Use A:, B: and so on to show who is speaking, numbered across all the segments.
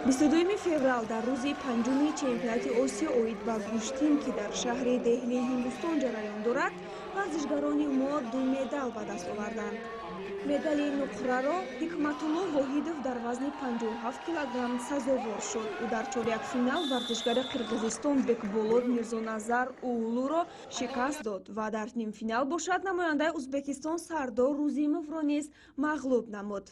A: 22 феврал дар рӯзи панҷуми чемпионати Осиё оид ба гӯштин, ки дар шаҳри Деҳлии Ҳиндустон ҷараён дорад, варзишгарони мо ду медал ба даст оварданд. Медали нуқраро Ҳикматулло Воҳидов дар вазни 57 килограмм сазовор шуд. Ӯ дар чорякфинал варзишгари Қирғизистон Бекболот Мирзоназар Уулуро шикаст дод ва дар нимфинал бошад, намояндаи Узбекистон Сардор Рузимовро низ мағлуб намуд.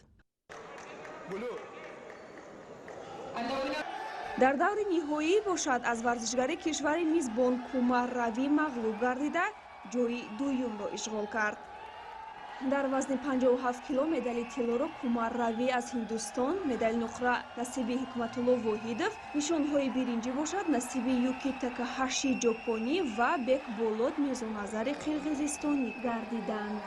A: Дар даври ниҳоӣ бошад, аз варзишгари кишвари мизбон Кумар Равӣ мағлуб гардида, ҷои дуюмро ишғол кард. Дар вазни 57 кило медали тиллоро Кумар Равӣ аз Ҳиндустон, медали нуқра насиби Ҳикматулло Воҳидов, нишонҳои биринҷӣ бошад, насиби Юки Такахаши ҷопонӣ ва Бекболот Мирзоназари қирғизистонӣ гардиданд.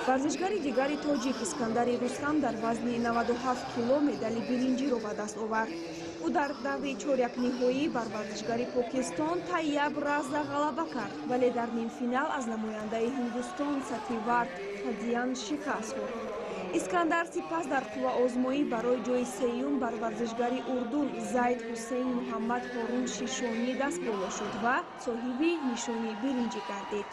A: Варзишгари дигари тоҷик Искандари Рустам дар вазни 97 кило медали биринҷиро ба даст овард. Ӯ дар даври чорякниҳоӣ бар варзишгари Покистон Тайяб Раза ғалаба кард, вале дар нимфинал аз намояндаи Ҳиндустон Сативард Кадиян шикаст хӯрд. Искандар сипас дар қувваозмоӣ барои ҷои сеюм бар варзишгари Урдун Зайд Ҳусейн Муҳаммад Ҳорун Шишонӣ дастболо шуд ва соҳиби нишони биринҷӣ гардид.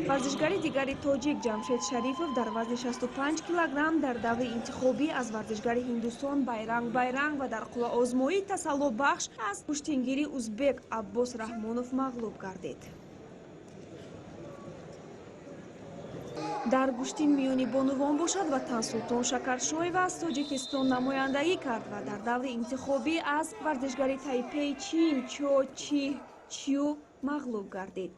A: Варзишгари дигари тоҷик Ҷамшед Шарифов дар вазни 65 килограмм дар даври интихобӣ аз варзишгари Ҳиндустон Байранг Байранг ва дар қувваозмоии тасаллобахш аз гӯштингири узбек Аббос Раҳмонов мағлуб гардид. Дар гӯштин миёни бонувон бошад, Ватансултон Шакаршоева аз Тоҷикистон намояндагӣ кард ва дар даври интихобӣ аз варзишгари Тайпеи Чин Чо Чи Чю мағлуб гардид.